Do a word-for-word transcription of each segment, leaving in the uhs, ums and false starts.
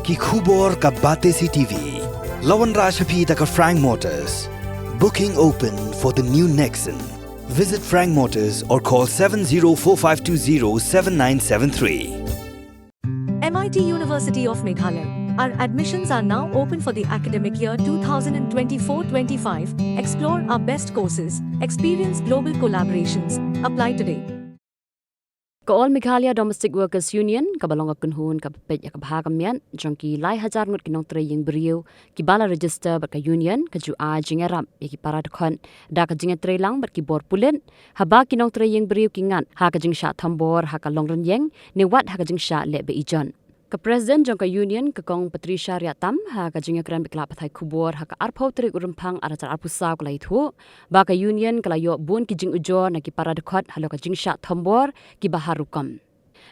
Ki khubor ka Batesi T V. La wanrah sha phi da ka Frank Motors. Booking open for the new Nexon. Visit Frank Motors or call seven zero four five two zero seven nine seven three. M I T University of Meghalaya. Our admissions are now open for the academic year two thousand twenty-four twenty-five. Explore our best courses, experience global collaborations. Apply today. Ka All Meghalaya Domestic Workers Union, kaba long ka kynhun kaba peit ïa ka bha ka miat jong ki lai hajar ngut ki nongtrei ïing briew kiba la register bad ka union, ka ju ai jingïarap ïa ki para dkhot da ka jingïatreilang bad ki bor pulit, haba ki nongtrei ïing briew ki ngat ha ka jingshah thombor ha ka longrynïeng ne wat ha ka jingshah leh beiñ ijot. Ka President jong ka Union, ka Kong Patricia Riahtam, ha ka jingïakren bad ki lad pathai khubor ha ka arphew tarik u Rymphang arhajar arphew saw, ka la ïathuh ba ka Union ka la ïoh bun ki jingujor na ki para dkhot halor ka jingshah thombor kiba har rukom.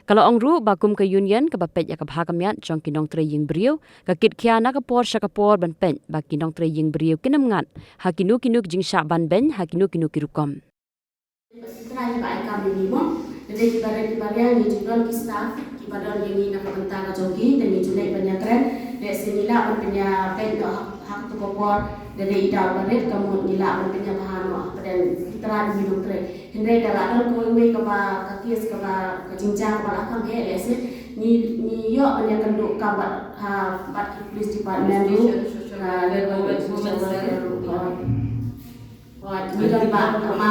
Ka la ong ruh ba kum ka Union kaba peit ïa ka bha ka miat jong ki nongtrei ïing briew, ka kitkhia na ka por sha ka por ban peit ba ki nongtrei ïing briew kin ym ngat ha kino kino ki jingshah ban beiñ ha kino kino ki rukom. Sitra hi ba ai kam ïa ngi mo. Lada kiba rit kiba riang ngi ju don ki staff kiba don ïa ngi na ka bynta ka jong ki, te ngi ju leit ban ïakren. Lehse ngi lah ban pynïapeit noh ha, ha kato ka por. Lada i daw ba rit ka mut ngi lah ban pynïabha noh hapdeng ki trai ba ngi nongtrei. Hynrei da la don kawei kawei kaba ka case kaba ka jingjia kaba la kham heh, lehse ngi, ngi ïoh ban ïakynduh kam bad, ha, bad ki police department ruh, ha, lada, social welfare ruh. Hooid, ngi don ba, haba,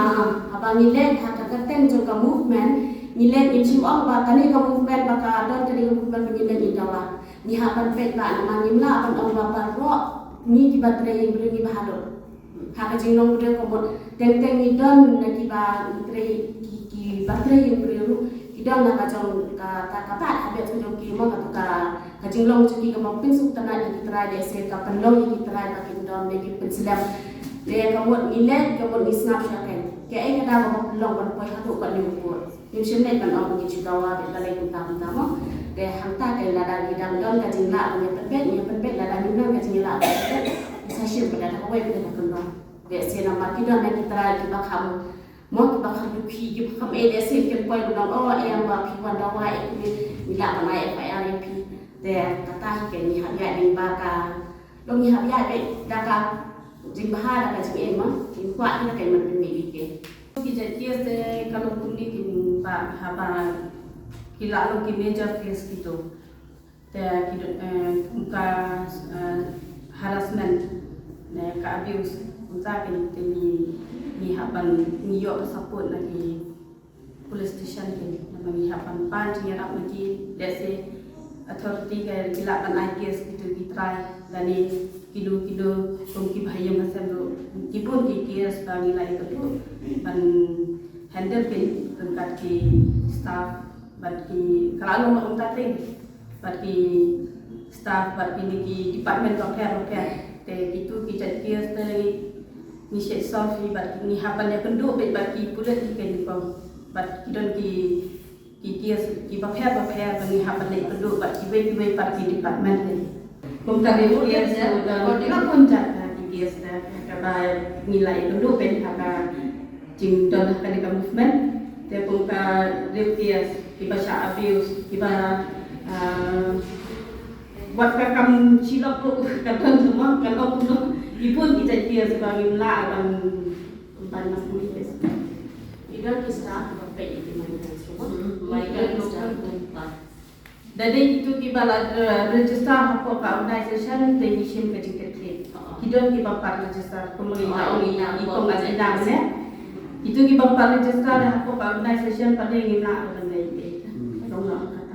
haba ngi leit ha ka kyrteng jong ka movement, ngi leit ngim shym ong ba kane ka movement ba ka don kane ka movement ba ngi leit ngi dawa. Ngi hap ban peit ba namar ngim lah ban ong ba baroh ngi kiba trei ïing briew ngi bahadur. Ha ka jinglong briew ka mut teng teng ngi don na kiba ngi trei ki, kiba trei ïing briew ruh ki don na ka jong ka, ka, ka bat habit ka jong ki mo, kato ka, ka jinglong jong ki kaba pynsuk tynnat ïa ki trai, lehse ka pynlong ïa ki trai ba kin don ne ki pynslem. Te ka mut ngi leit ka mut ngi sngap sha ka. Kaei kata kaba pynlong ban poi haduh katne u kut. Ngim shym leit ban ong ba ngi ju dawa beit balei kumta kumta mo. Te hangta te lada ngi dang don ka jinglah ban ïa pynbeit, ngi ïa pynbeit, lada ngim don ka jinglah ban ïa pynbeit, ngi sa shim beit da kawei beit da ka kynnoh. Lehse namar ki don na ki trai kiba kham Mo kiba kham dukhi, kiba kham eh, lehse kin poi ban ong, oh, eh, ba phi wan dawa eh, ngi, ngi lah ban ai F I R ïa phi. Te kata hi ke ngi hap ïaid lyngba ka, long ngi hap ïaid beit da ka jingbha, da ka jingeh mo, ngi kwah hi da ka jingmut pynmih ïa ki. Ki jait case te ka long kumne, kin ba haba ki la long ki major case kito. Te ki don, eh, kum ka, eh, harassment ne ka abuse, kumta ki, te ngi, ngi hap ban, ngi ïoh ka support na ki police station ki, namar ngi hap ban pan jingïarap na ki, lehse authority ki, ki lah ban ai case kito ki trai lane kino kino kum kiba ha ïing ha sem ruh, ki bun ki case ba ngi la ïakynduh ban handle ki, ryngkat ki staff bad ki, ka la long kumta te. Bad ki staff, bad kine ki department bapher bapher. Te kitu ki jait case te ngi shait solve hi, bad ngi hap ban ïakynduh beit bad ki pulit hi kane kong. Bad ki don ki, ki case ki bapher bapher, bad ngi hap ban ïakynduh bad kiwei kiwei pat ki department hi. Kum ka rape case, ka la bun jait ki case te, kaba ngi la ïakynduh beit ha ka jingdon ha kane ka movement. Te kum ka rape case, kiba shah abuse, kiba, ah, wat ka kam shilok ruh ka don, mo, ka long ruh. Ki bun ki jait case ba ngim lah ban, ban, ban, ki don ki staff ba peit ïa ki migrants ruh, mo. Hmm, migrant staff. Da dei kitu kiba la, eh, register hapoh ka organization, te ngi shim ka jingkitkhlieh. Ki don kiba pat register, kumba ngi la ong ïa i kong Azina mynne. Kitu kiba pat register hapoh ka organization, pat dei ngi la, pat dei. Hmm. Long la kata.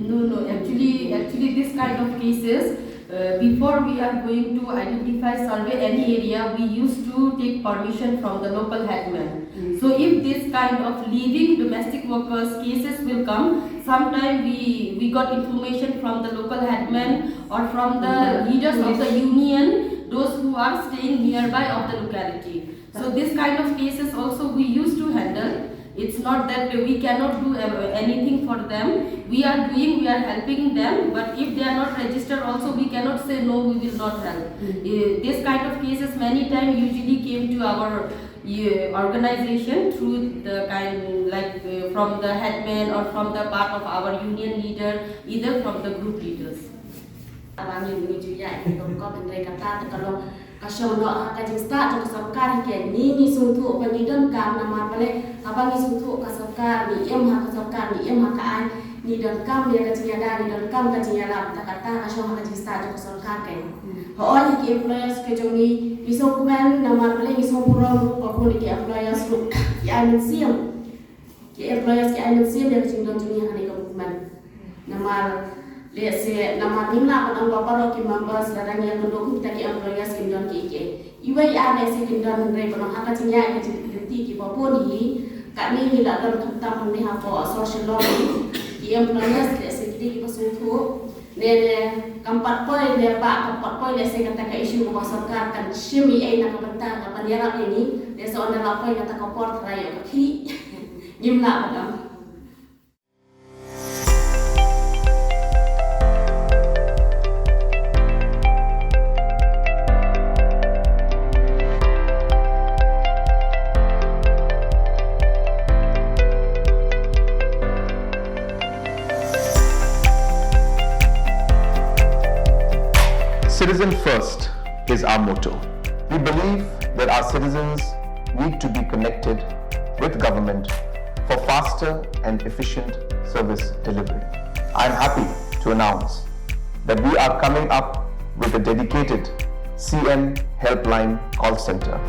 No, no, actually, actually this kind of cases, uh, before we are going to identify, survey any area, we used to take permission from the local headman. So if this kind of leaving domestic workers cases will come, sometime we, we got information from the local headman or from the leaders of the union, those who are staying nearby of the locality. So this kind of cases also we used to handle. It's not that we cannot do, uh, anything for them. We are doing, we are helping them, but if they are not registered also, we cannot say, "No, we will not help." Eh, this kind of cases many times usually came to our, uh, organization through the kind, like, uh, from the headman or from the part of our union leader, either from the group leaders. Haba ngi ngi ju ïaid ki kop kop hynrei kata te ka long ka shong noh ha ka jingstad jong ka sorkar hi ke. Ngi ngi sngewthuh ba ngi donkam namar balei haba ngi sngewthuh ka sorkar ngi im ha ka sorkar ngi im ha ka aiñ ngi donkam ïa ka jingïada ngi donkam ka jingïarap te kata ka shong ha ka jingstad jong ka sorkar ke. Hooid ki employers ki jong ngi ngi sngewkmen namar balei ngi sngewburom ruh ba bun ki employers ruh ki ai mynsiem. Ki employers ki ai mynsiem ïa ka jingdon jong ngi ha kane ka movement. Namar lehse namar ngim lah ban ong ba baroh ki members lada ngi ïakynduh kum kita ki employers kin don kiei kiei. Iwei i ar lehse kin don hynrei ba long ha ka jingïaid ka jingïaid kiba bun hi. Katne ngi la don khamtam hangne hapoh Sor Shillong. Ki employers lehse ki dei kiba sngewthuh. Ne ne kam pat poi ne ba kam pat poi lehse kata ka issue kaba sorkar kan shim ei ei na ka bynta ka ban ïarap ïa ngi. Lehse ynda la poi kata ka por trai ïoh ka khih. Ngim lah ban ong. Citizen first is our motto. We believe that our citizens need to be connected with government for faster and efficient service delivery. I am happy to announce that we are coming up with a dedicated C M Helpline call center.